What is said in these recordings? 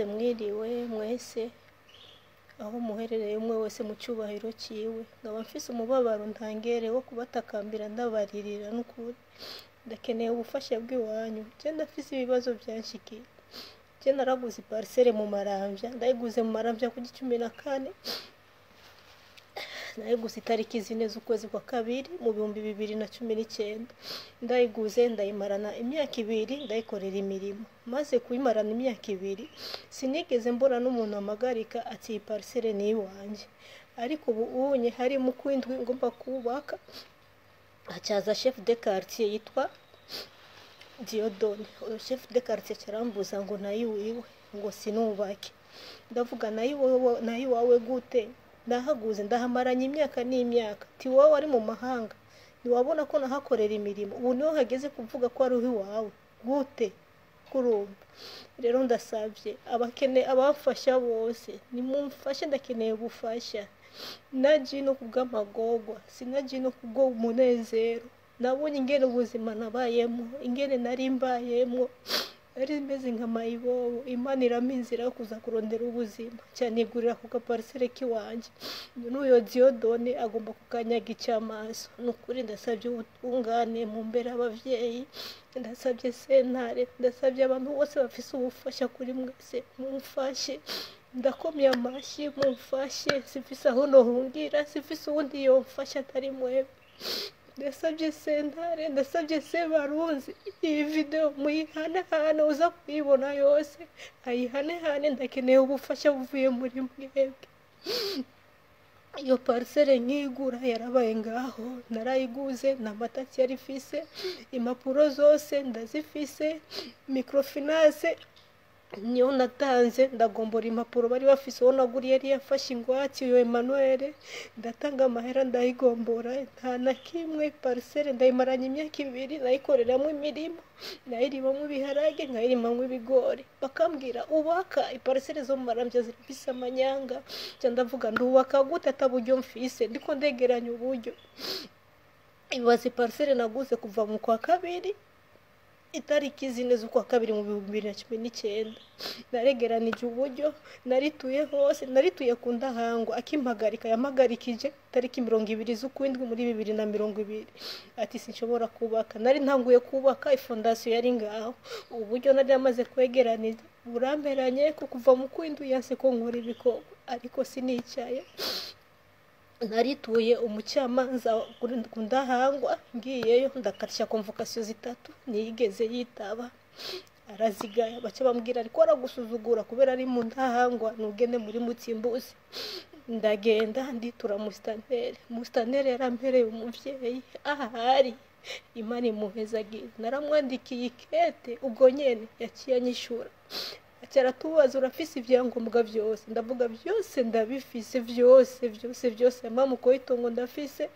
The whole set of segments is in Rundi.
Ndagize mwiriwe mwese aho muherereye, umwe wese mu cyubahiro cyiwe. Nkaba mfise umubabaro ntangere wo kubatakambira, ndabaririra n'ukuri. Ndakeneye ubufasha bw'iwanyu. Je ndafise ibibazo byanshikiye. Je naraguze iparcelle mu Maramvya, ndayiguze mu Maramvya ku 14, nayiguze itariki 4 z'ukwezi kwa kabiri mu 2019. Ndayiguze, ndayimarana imyaka 2, ndayikorera imirimo. Maze kuyimarana imyaka 2, sinigeze mbona n'umuntu amagarika ati iyi parcelle ni iwanjye. Ariko ubu unye hari mu kwindwi ngomba kubaka, hacaza chef de quartier yitwa Dieudonne. Uyo chef de quartier carambuza ngo nayo iwiwe, ngo sinubake. Ndavuga nayo iwawe gute? Ndahaguze, ndahamaranye imyaka n'imyaka. Ti wowe wari mu mahanga, ntiwabona ko nahakorera imirimo, ubu niho hageze kuvuga ko ari iwawe gute? Kurumva rero ndasabye abakene abamfasha bose, nimumfashe, ndakeneye ubufasha. Naji no kubw'amagorwa, sinaji no kubwo umunezero. Nabonye ingene ubuzima nabayemo, ingene nari mbayemo, nari meze nka mayibobo. Imana irampa inzira yo kuza kurondera ubuzima, cyanigurira ku gaparcelle k'iwanje. N'uyo Dieudonne agomba kukanyaga icyamaso. Ni ukuri ndasabye ubutungane mu mbere abavyeyi, ndasabye sentare, ndasabye abantu bose bafise ubufasha kuri mwese, mumfashe. Ndakomye amashyi, mumfashe. Sifise aho nohungira, sifise uwundi yomfasha atari mwebwe. Ndasabye sentare, ndasabye Sebarundi, iyi video muyihanehane, uza kuyibona yose ayihanehane. Ndakeneye ubufasha buvuye muri mwebwe. Iyo parcelle nkigura yarabaye ngaho, narayiguze nta matati yari ifise, impapuro zose ndazifise, microfinance niyo natanze, ndagombora impapuro bari bafise. Uwo naguriye yari yafashe ingwate, uyo Emmanuel. Ndatanga amahera, ndayigombora, nta na kimwe. Parcelle ndayimaranye imyaka 2, nayikoreramo imirimo, nayirimamo ibiharage, nkayirimamo ibigori. Bakambwira ubaka iparcelle zo mu Maramvya zirafise amanyanga. Nca ndavuga ndubaka gute ataburyo mfise? Ndiko ndegeranya uburyo. Ibaze parcelle naguze kuva mu kwa kabiri, itariki 4 z'ukwa kabiri mu 2019. Naregeranije uburyo, narituye hose, narituye ku Ndahangwa. Akimpagarika, yampagarikije tariki 20 z'ukwindwi muri 2020, ati sinshobora kubaka. Nari ntanguye kubaka, ifondation yari ngaho. Uburyo nari namaze kwegeraniza buramperanye, ko kuva mu kwindwi yanse ko nkora ibikorwa. Ariko sinicaye, narituye umucamanza ku Ndahangwa. Ngiyeyo ndakarisha convocation zitatu, ntiyigeze yitaba, arazigaya. Baca bambwira ariko aragusuzugura kubera ari mu Ndahangwa, nugende muri Mutsimbuzi. Ndagenda, nditura musitanteri. Musitanteri yarampereye umuvyeyi ahari, Imana imuhezagira. Naramwandikiye ikete, ubwo nyene yaciye anyishura, aca aratubaza urafise ibyangombwa byose? Ndavuga byose ndabifise, byose byose byose. Amamuko y'itongo ndafise,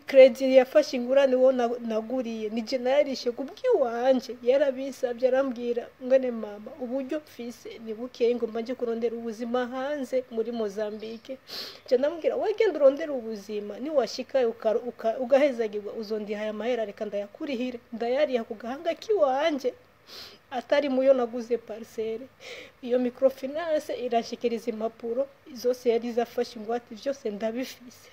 crédit yafashe ingurane uwo naguriye nije nayarishe kubw'iwanje. Yarabisabye, arambwira ngane mama, uburyo mfise ni bukeye, ngo mbanje kurondera ubuzima hanze muri Mozambique. Nca ndamubwira we genda urondere ubuzima, niwashikayo ugahezagirwa uzondihaye amahera, reka ndayakurihire. Ndayariha ku gahanga k'iwanje, atari muyo naguze parcelle. Iyo microfinance irashikiriza impapuro zose yari zafashe ingwate, byose ndabifise.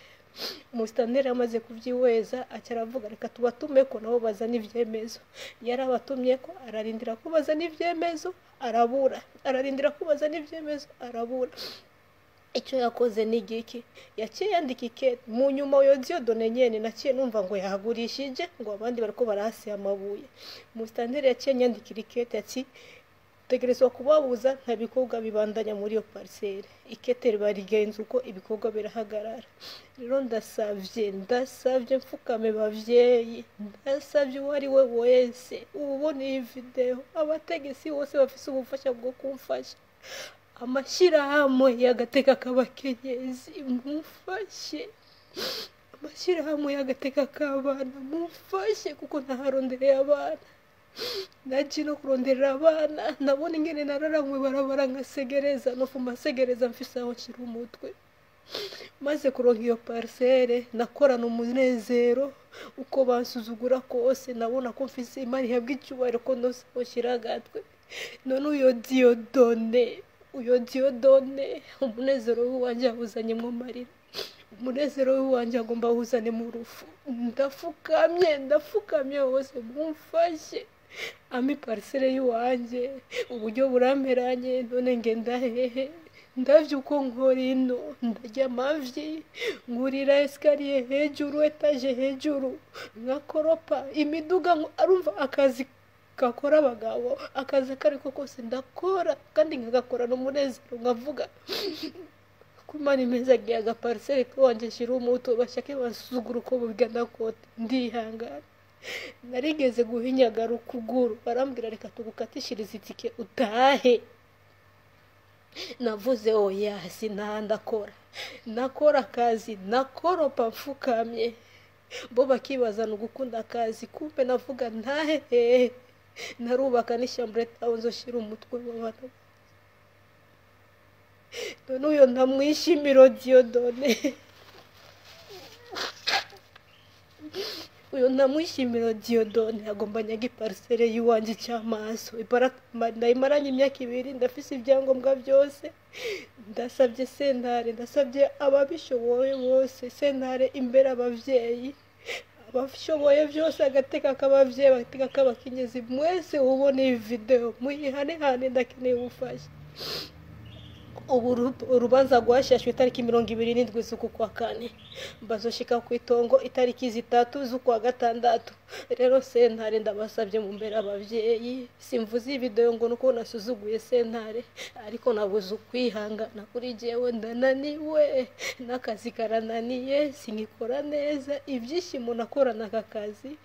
Musitanteri amaze kubyihweza, aca aravuga reka tubatume ko nabo bazana ibyemezo. Yarabatumye ko, ararindira ko bazana ibyemezo, arabura. Ararindira ko bazana ibyemezo, arabura. Icyo yakoze ni igiki? Yaciye yandika ikete. Mu nyuma uyo Dieudonne nyene naciye numva ngo yahagurishije, ngo abandi bariko barahasiya amabuye. Musitanteri yaciye nyandikira ikete ati tegerezwa kubabuza, nta bikorwa bibandanya muri iyo parcelle. Ikete riba rigenza uko, ibikorwa birahagarara. Rero ndasavye, ndasavye mfukame bavyeyi, ndasavye uwo ari we wese ubona iyi video, abategetsi bose bafise ubufasha bwo kumfasha, amashyirahamwe y'agateka k'abakenyezi mumfashe, amashyirahamwe y'agateka k'abana mumfashe, kuko ntaharondereye abana, naje no kuronderera abana. Nabona ingene nararamwe barabara nkasegereza, nofuma nsegereza mfise aho nshira umutwe. Maze kuronka iyo parcelle, nakorana umunezero. Uko bansuzugura kose, nabona ko mfise Imana ihabwa icyubahiro, ko ndose aho nshira agatwe. None uyo Dieudonne Uyo Dieudonne umunezero w'iwanjye awuzanyemo amarira, umunezero w'iwanjye agomba awuzane mu rufu. Ndafukamye, ndafukamye hose, mumfashe ami parcelle y'iwanjye, uburyo buramperanye. None ngenda hehe? Ndavye uko nkora ino, ndarya amavyi, nkurira escalier hejuru, étage hejuru, nkakoropa imiduga, arumva akazi gakora abagabo, akazi ako ariko kose ndakora kandi nkagakorana umunezero, nkavuga ko Imana impezagiye agaparcelle k'iwanje nshira umuto, bashake bansuzugura uko bigana kote, ndihangana. Narigeze guhinyagara ukuguru, barambwira reka tugukatishirize itike utahe. Navuze oya, sinaha, ndakora. Nakora akazi, nakoropa mfukamye, bo bakibaza ni ugukunda akazi, kumbe navuga ntahe hehe? Narubaka n'ichambrette aho nzoshira umutwe w'abana. None uyo ntamwishimiro Dieudonne, uyo ntamwishimiro Dieudonne agomba nyaga iparcelle y'iwanje cy'amaso. Ndayimaranye imyaka 2, ndafise ibyangombwa byose. Ndasabye sentare, ndasabye ababishoboye bose, sentare imbere abavyeyi abashoboye byose, agateka k'abavyeyi, agateka k'abakenyezi, mwese ubona iyi video muyihanehane, ndakeneye ubufasha. Ubu urubanza rwashashwe itariki 27 z'uku kwa kane, bazoshika ku itongo itariki 3 z'ukwa gatandatu. Rero sentare ndabasabye mu mbere abavyeyi, simvuze iyi video ngo nuko nasuzuguye sentare, ariko nabuze ukwihangana kuri jewe, ndananiwe n'akazi karananiye, sinkikora neza ibyishimo nakorana aka kazi,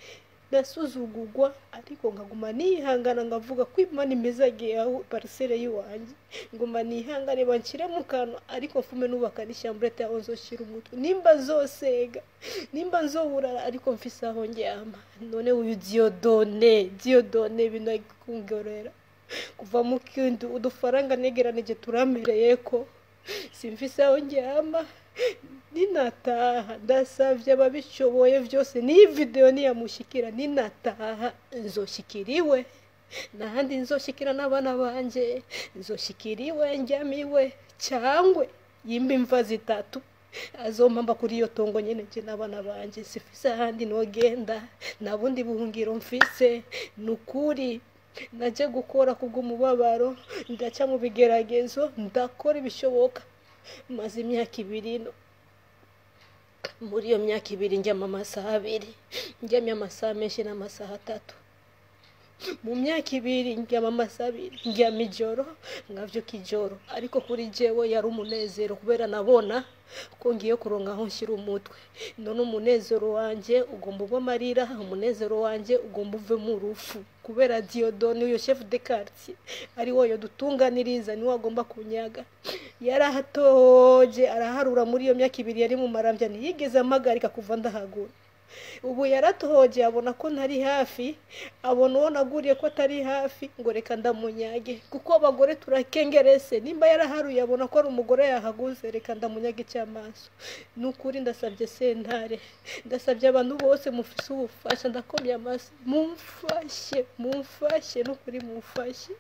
ndasuzugurwa, ariko nkaguma nihangana, ngavuga ko Imana impezagiye aho parcelle y'iwanjye, nguma nihangane banshyire mu kantu, ariko mfume nubaka n'ichambrette aho nzoshira umutwe, nimba nzosega, nimba nzoburara, ariko mfise aho ndyama. None uyu Dieudonne, Dieudonne binakungorera kuva mu kindi udufaranga negeranije turamereye ko simfise aho ndyama. Ninataha ndasavye ababishoboye vyose, n'iyi video niyamushikira, ninataha nzoshikira iwe, nahandi nzoshikira n'abana banje, nzoshikira iwe ndyamiwe, cyangwe yimba imva 3 azompamba kuri iyo tongo nyene nje n'abana banje. Sifise ahandi nogenda, nta bundi buhungiro mfise. Nukuri naje gukora kubw'umubabaro, ndaca mu bigeragezo, ndakora ibishoboka. Maze imyaka 2 ino, muri iyo myaka 2 ndyama amasaha 2, ndyamye amasaha menshi n'amasaha 3. Mu myaka 2 ndyama amasaha 2, ndyama ijoro nkavyuka ijoro, ariko kuri jewe yari umunezero kubera nabona ko ngiye kuronka aho nshyira umutwe. None umunezero wanje ugomba uve amarira, umunezero wanje ugomba uve mu rufu, kubera Dieudonne uyo chef de quartier ari we yodutunganiriza, niwe agomba kunyaga. Yarahatoje araharura muri iyo myaka 2 yari mu Maramvya, ntiyigeze amagarika kuva ndahagura. Ubu yaratohoje abona ko ntari hafi, abona uwo naguriye ko atari hafi, ngo reka ndamunyage, kuko abagore turakengerese. Nimba yaraharuye abona ko ari umugore yahaguze, reka ndamunyage cy'amaso. Nukuri ndasabye sentare, ndasabye abantu bose mufise ubufasha, ndakomye amaso, mumfashe, mumfashe, nukuri mumfashe,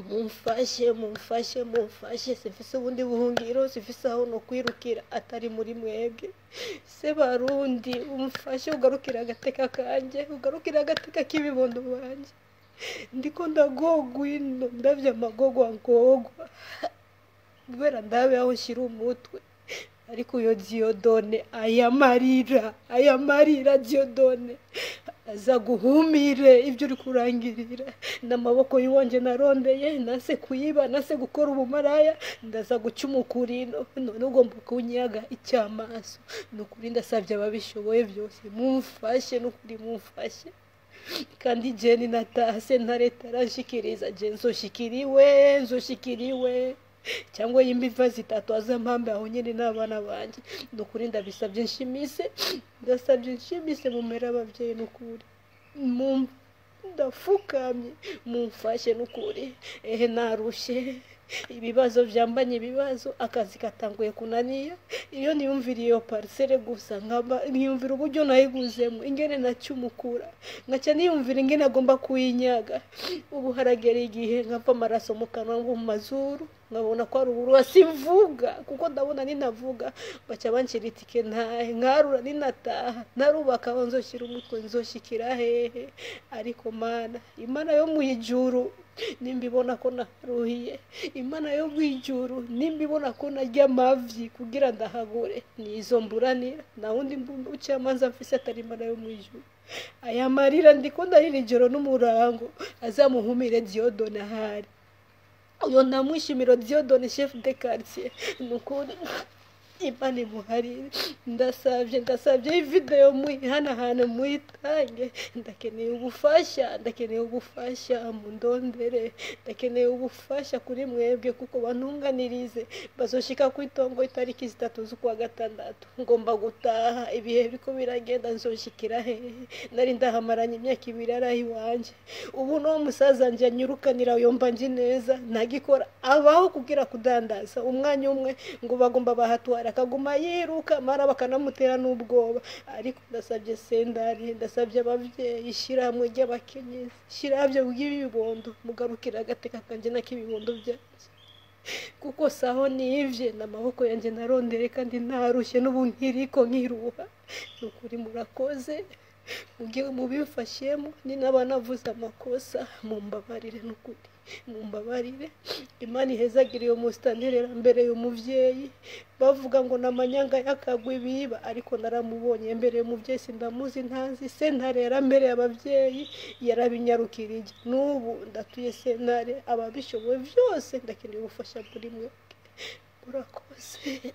mumfashe, mumfashe, mumfashe. Sifise ubundi buhungiro, sifise aho no kwirukira atari muri mwebwe. Se Barundi, umfashe ugarukira agateka kanje, ugarukira agateka k'ibibondo banje. Ndiko ndagogwa ino, ndavye amagogwa ngogwa kubera ndabe aho nshira umutwe. Ariko uyo Dieudonne aya marira, aya marira Dieudonne aza guhumire ibyo uri kurangirira n'amaboko y'iwanje narondeye, nase kuyiba, nase gukora ubumaraya, ndaza guca umukurino, none ugomba kunyaga icyamaso. Nukuri ndasabye ababishoboye byose mumfashe, nukuri mumfashe. Kandi je ninataha sentare itarashikiriza, je nzoshikiriwe, nzoshikiriwe cyangwa yimba imva 3 azampambe aho nyene n'abana banje. Nukuri ndabisabye nshimise, ndasabye nshimise mumere abavyeyi, nukuri ndafukamye mumfashe, nukuri ehe narushe. Ibibazo byambanye ibibazo, akazi katanguye kunaniya. Iyo niyumvira iyo parcelle gusa, nkaba niyumvira uburyo nayiguzemo, ingene nacyumukura, nkaca niyumvira ingene agomba kuyinyaga. Ubu haragera igihe nkava amaraso mu kanwa ngo mu mazuru, nkabona ko ari uburura. Simvuga kuko ndabona ninavuga baca bancira itike ntahe, nkarura ninataha ntarubaka aho nzoshyira umutwe, nzoshyikira hehe? Ariko Mana, Imana yo mu ijuru, nimba ibona ko naruhiye, Imana yo mu ijuru, nimba ibona ko narya amavyi kugira ndahagure, nizo mburanira. Nta wundi mucamanza mfise atari Imana yo mu ijuru. Aya marira ndiko ndarira ijoro n'umurango azamuhumire Dieudonne ahari. Uyo ndamwishimira Dieudonne, chef de quartier, nukuri Imana imuharire. Ndasabye, ndasabye iyi video muyihanahane, muyitange. Ndakeneye ubufasha, ndakeneye ubufasha, mundondere. Ndakeneye ubufasha kuri mwebwe kuko bantunganirize. Bazoshika ku itongo itariki 3 z'ukwa gatandatu. Ngomba gutaha, ibihe biriko biragenda, nzoshikira hehe? Nari ndahamaranye imyaka 2 araho iwanje. Ubu no musaza nje anyurukanira yomba nji neza ntagikora, abaho kugira kudandaza umwanya umwe ngo bagomba bahatwara, akaguma yiruka mara bakanamutera n'ubwoba. Ariko ndasabye sendari, ndasabye abavyeyi, ishyirahamwe ry'abakenyezi, ishyirahamwe ry'ibibondo, mugarukira agateka kanje n'ak'ibibondo byanje, kuko saho nivye n'amaboko yanjye narondere kandi ntarushye, n'ubu nkiriko nkiruha. Nukuri murakoze, mujye mubimfashemo. Ninaba navuze amakosa mumbabarire, nukuri mumbabarire. Imana ihezagire iyo musitanteri mbere y'umuvyeyi. Bavuga ngo namanyanga y'akagwi biba, ariko naramubonye mbere y'umuvyeyi, sindamuzi ntazi. Sentare yarambereye abavyeyi, yarabinyarukirije. N'ubu ndatuye sentare, ababishoboye byose, ndakeneye ubufasha muri mwe. Murakoze.